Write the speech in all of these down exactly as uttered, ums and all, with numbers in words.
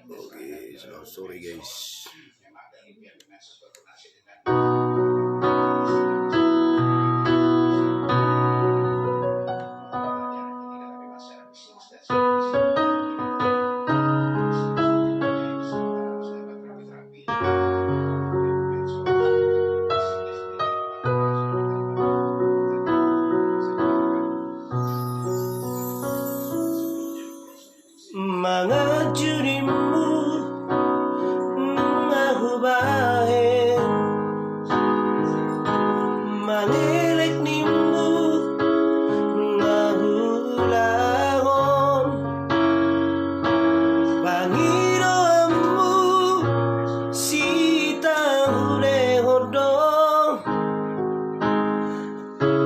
Oke, so sorry guys. Manganju nimmu nunga hubahen, mangelek nimmu nunga huulahon, pangidoanmu sitahulehon do.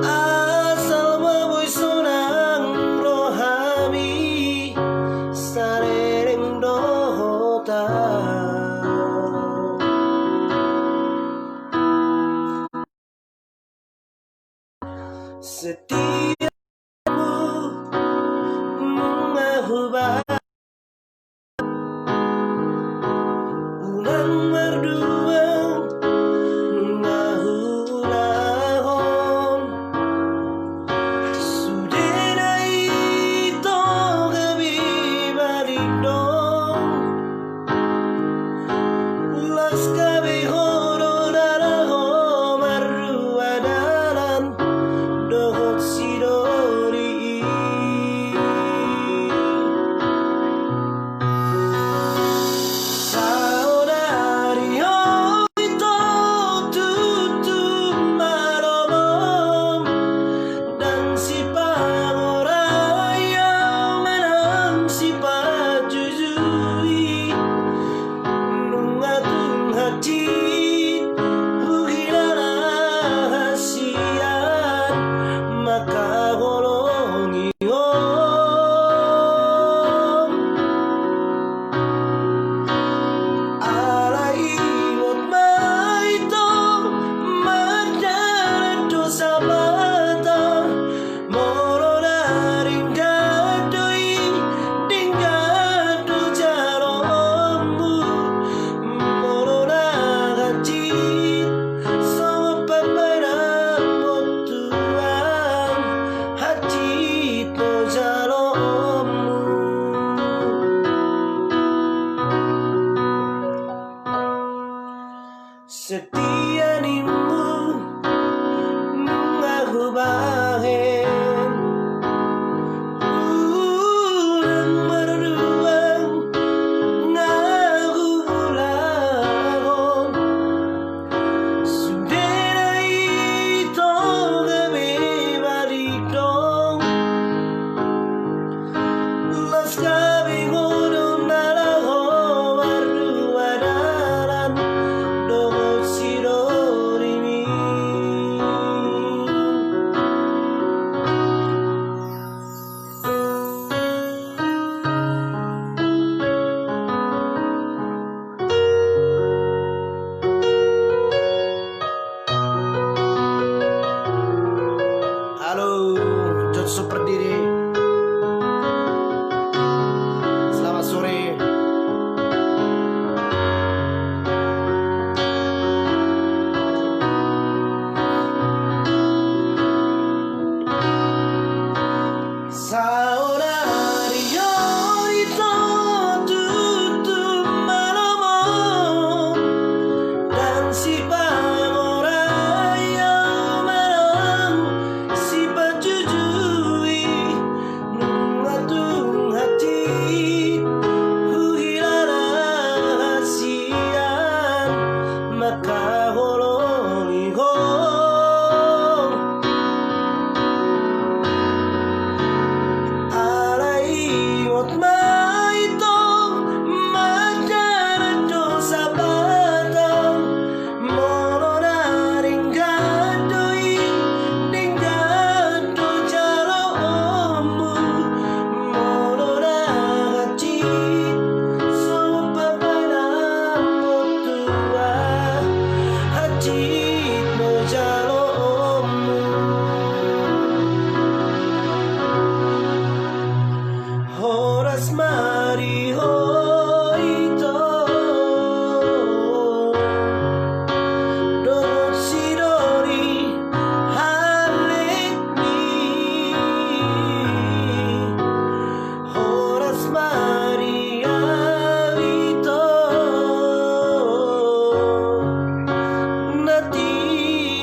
Asal ma boi sonang rohami saleleng dohot au. Setiapmu nunga hubahen, unang marduang nunga huulahon. Sude na i tong gabe balik do, las gabe ho do na laho marrua dalan dohot sidok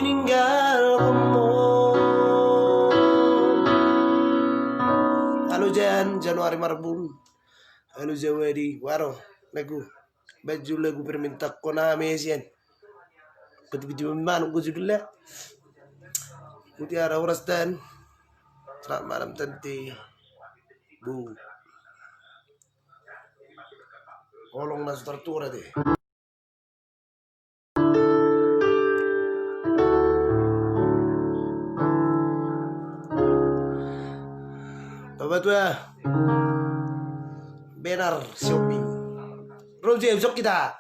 ninggalhonmu. Halo Jan, Januari Marbun. Halo Jawadi, waro, lagu. Baju lagu permintaan kona mesian. Peti-peti manuk gue judulnya. Mutiara Horas dan selamat malam Tante. Bu. Holong na so tartuo date. Toba tua. Benar, shopping. Roger, usok kita.